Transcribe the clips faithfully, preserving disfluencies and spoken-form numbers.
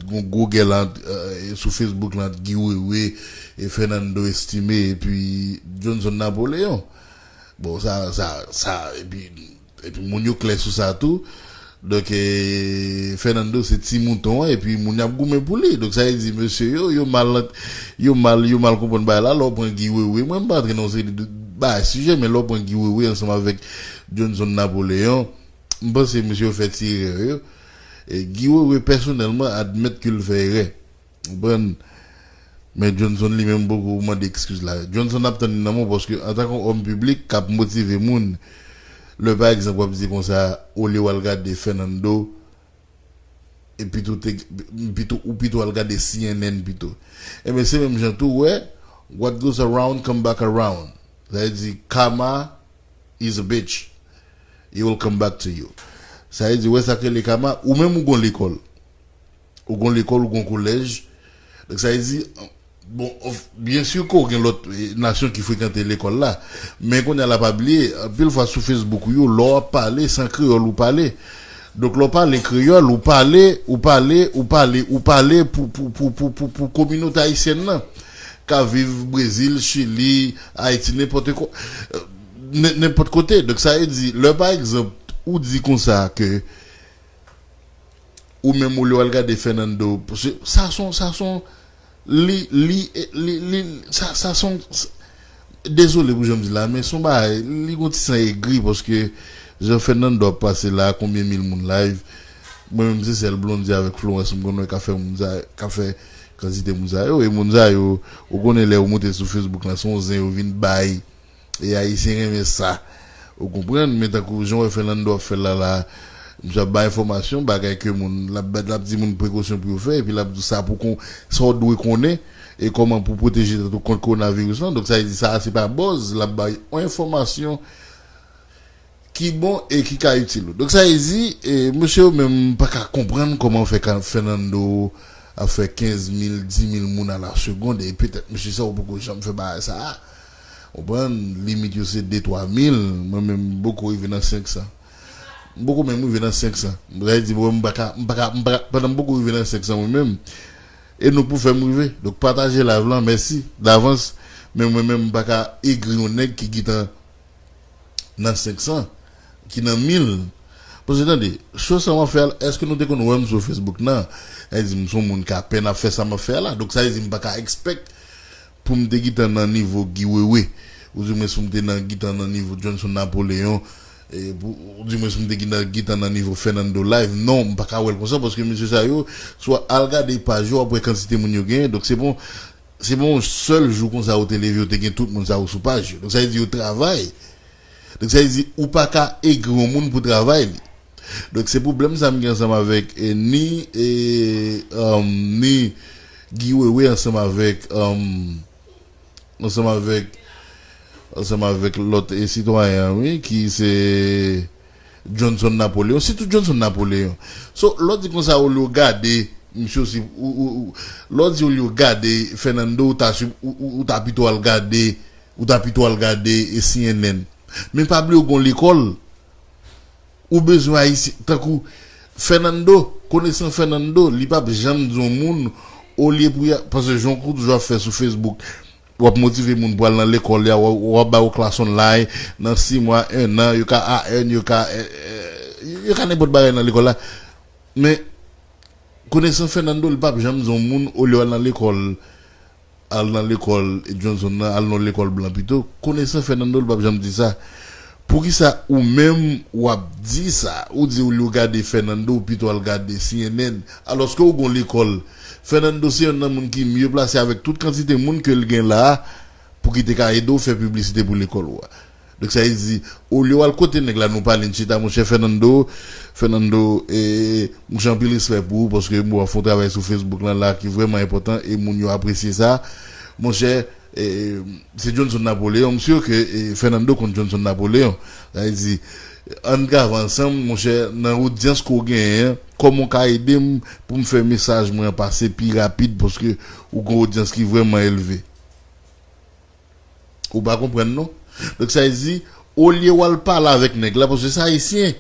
Gon gwo gè la ant, euh, sou Facebook la ant Guy Wewe e Fernando Estimé epi Johnson Napoléon. Bon, sa, sa, sa, epi, epi moun yo klè sou sa tou. Donk, eh, Fernando se ti mouton an, epi moun y ap goumen pou li. Donk, sa vle di, mesye yo, yo mal, yo mal, yo mal konprann bagay la. Lè w pran Guy Wewe, mwen, m pa antre nan yon seri de bagay sijè, men lè w pran Guy Wewe ansanm avèk Johnson Napoléon, m panse mesye yo fè ti erè yo. E Guy Wewe, pèsonèlman, admèt ke l fè erè. Ou konprann? Men Johnson li menm poko mande ekskiz la. Johnson ap tann li nan men w, paske antanke yon òm piblik k ap motive moun, lè pa egzanp w ap di konsa, olye w al gade Fernando, e pito te, pito, ou pito al gade C N N pito. Ebyen, se menm jan tou, w wè, what goes around come back around. Sa vle di, karma is a bitch. It will come back to you. Sa vle di, w wè sa k rele karma, ou menm ou gon lekòl. Ou gon lekòl, ou gon kolèj. Donk, sa vle di, bon, of- byen si ke w gen lòt, eh, nasyon ki frekante lekòl la. Men kounye a la, pa bliye, anpil fwa sou Facebook ou yo, lè w ap pale, se an kreyòl ou pale. Donk, lè w pale kreyòl, ou pale, ou pale, ou pale, ou pale pou, pou, pou, pou, pou, pou kominote ayisyèn nan. Ka viv Brezil, Chili, Ayiti, nenpòt ko- euh, nen- nenpòt kote. Donk, sa vle di, lè, pa egzanp, ou di konsa ke ou menm, olye w al gade Fernando, paske sa se yon, sa se yon, li, li, li, li, sa, sa se yon, dezole pou jan m di la, men se yon bagay, li gon ti san egri, paske jan Fernando ap pase la, konbyen mil moun live, mwen menm se sèl Blondy avèk Florence m konn wè k ap fè moun sa, k ap fè kantite moun sa yo, e moun sa yo, ou konnen lè yo moute sou Facebook la, se yon zen yo vin bay. E Ayisyen renmen sa. Ou konprann? Men tankou jan w wè Fernando ap fè l la, la, misye ap bay enfòmasyon, bagay ke moun, l ap, l ap di moun prekosyon pou yo fè, epi l ap di sa pou kon, sa w dwe konnen, e kòman pou pwoteje tèt ou kont kowonaviris lan. Donk, sa vle di sa, se pa buzz, l ap bay yon enfòmasyon ki bon e ki ka itil ou. Donk, sa vle di, e, mesye yo menm pa ka konprann kòman fè ka, Fernando ap fè kenz mil, dis mil moun a la segonn, e petèt mesye sa yo poko janm fè bagay sa a. Ou konprann? Limit yo se de, twa mil, mwen menm m poko rive nan senk san. M poko menm rive nan senk san. Sa vle di, mwen, m pa ka, m pa ka, m pa ka, pandan m poko rive nan senk san mwen menm, e nou k pou fè m rive. Donk, pataje live lan, mèsi davans. Men mwen menm, m pa ka egri yon nèg ki gentan nan senk san, ki nan mil. Paske, tande, cho sa m ap fè a, èske nou te konn wè m sou Facebook nan? Sa vle di, m se yon moun k apèn ap fè sa m ap fè a la. Donk, sa vle di, m pa ka expect pou m te gentan nan nivo Guy Wewe, oudimwens pou m te nan, gentan nan nivo Johnson Napoléon, e pou, oudimwens pou m te gentan, gentan nan nivo Fernando Live. Non, m pa ka wè l konsa, paske mesye sa yo, si w al gade paj yo, w ap wè kantite moun yo genyen. Donk, se bon, se bon, yon sèl jou konsa, ou te leve, ou te gen tout moun sa yo sou paj yo. Donk, sa vle di, yo travay. Donk, sa vle di, ou pa ka egri yon moun pou travay li. Donk, se pwoblèm sa m gen ansanm avèk, e, ni, e, um, ni Guy Wewe ansanm avèk, um, ansanm avèk, ansanm avèk lòt, e, sitwayen an, wi, ki se Johnson Napoléon, sitou Johnson Napoléon. So, lè w di konsa, olye w gade misye osi, ou, ou, ou, lè w di olye w gade Fernando, ou ta, ou, ou, ou ta pito al gade, ou ta pito al gade, e, C N N. Men pa bliye w gon lekòl. Ou bezwen Ayisyen, tankou Fernando, konesan Fernando, li p ap janm di yon moun, olye pou y a, paske jan w toujou ap fè sou Facebook, w ap motive moun pou al nan lekòl, y a, w ap, w ap ba yo klas online, nan sis mwa, en an, yo ka A N, yo ka, eh, eh, yo ka nenpòt bagay nan lekòl la. Men, konesan Fernando, li p ap janm di yon moun, olye w al nan lekòl, al nan lekòl Johnson nan, al nan lekòl blan pito. Konesan Fernando, li p ap janm di sa. Poukisa ou menm w ap di sa? Ou di olye w gade Fernando, ou pito al gade C N N, alòske ou gon lekòl. Fernando se yonn nan moun ki mye plase avèk tout kantite moun ke l gen la a pou ki te ka ede w fè piblisite pou lekòl ou a. Donk, sa vle di, olye w al kote nèg la, nou pale, n chita, monchè Fernando, Fernando, e, monchè, anpil respè pou ou, paske m wè w ap fè yon travay sou Facebook lan la ki vrèman enpòtan, e moun yo apresye sa. Monchè, e, se Johnson Napoléon, m si ke, e, Fernando konn Johnson Napoléon. Sa vle di, ann travay ansanm, monchè, nan odyans ke w genyen an, kòman w ka ede m pou m fè mesaj mwen an pase pi rapid, paske ou gen yon odyans ki vrèman elve. Ou pa konprann non. Donk, sa vle di, olye w al pale avèk nèg la, paske se Ayisyen,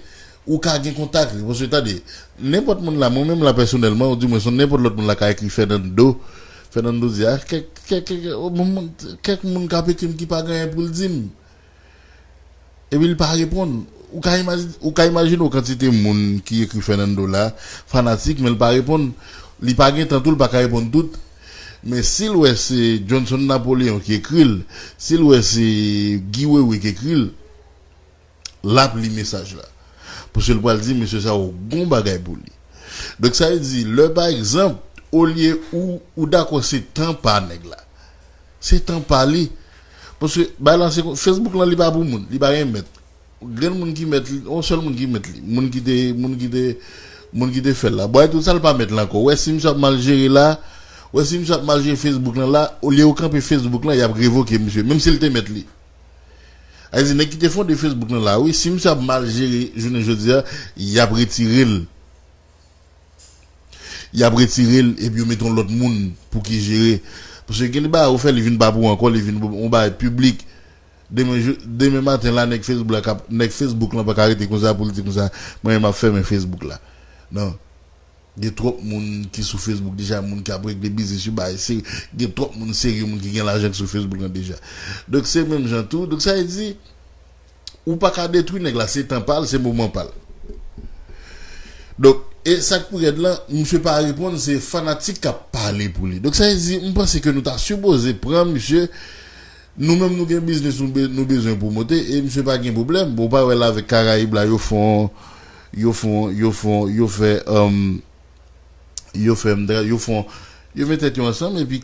ou ka gen kontak li. Paske, tande, nenpòt moun la, mwen menm la pèsonèlman, ou di mwen, nenpòt lòt moun la ka ekri Fernando, Fernando di a, kèk, kèk, kèk, kèk moun k ap ekri m ki pa gen anyen pou l di m. Epi l pa reponn. Ou ka imajine, ou ka imajine w kantite moun ki ekri Fernando la, fanatik, men l pa reponn. Li pa gen tan tou, l pa ka reponn tout. Men si l wè se Johnson Napoléon ki ekri l, si l wè se Guy Wewe ki ekri l, l ap li mesaj la. Paske l pral di, mesye sa yo gon bagay pou li. Donk, sa vle di, lè, pa egzanp, olye ou, ou dakò se tan pa nèg la. Se tan pa li. Paske, bay la, se kon- Facebook lan, li pa pou moun. Li pa gen mèt. Gen moun ki mèt li, yon sèl moun ki mèt li. Moun ki te, moun ki te, moun ki te fè l la. Bon, e tout sa, l pa mèt la ankò. Ou wè, si misye ap mal jere la, ou wè, si misye ap mal jere Facebook lan la, olye yo kanpe Facebook lan, y ap revoke misye. Menm si l te mèt li. Sa vle di, nèg ki te fonde Facebook lan la, wi, si misye ap mal jere jounen jodi a, y ap retire l. Y ap retire l, epi yo mete yon lòt moun pou ki jere. Paske gen de bagay ou fè, li vin pa pou ou ankò, li vin yon bagay piblik. Demen, jou- demen maten la, nèg Facebook la, k ap- nèg Facebook lan pa ka rete konsa pou l di konsa, mwen, m ap fèmen Facebook la. Non. Gen twòp moun ki sou Facebook deja, moun k ap regle biznis yo, bay, se, gen twòp moun serye, moun ki gen lajan ki sou Facebook lan deja. Donk, se menm jan tou. Donk, sa vle di, ou pa ka detwi nèg la, se tan pa l, se moman pa l. Donk, e sa k pi rèd lan, misye pa reponn, se fanatik k ap pale pou li. Donk, sa vle di, m panse ke nou ta sipoze pran misye, nou menm nou gen biznis nou, be- nou bezwen pwomote, e misye pa gen pwoblèm. Bon, ou pa wè l avèk Karayib la, yo fon, yo fon, yo fon, yo fè, um, yo fè, m ta- yo fon, yo met tèt yo ansanm, epi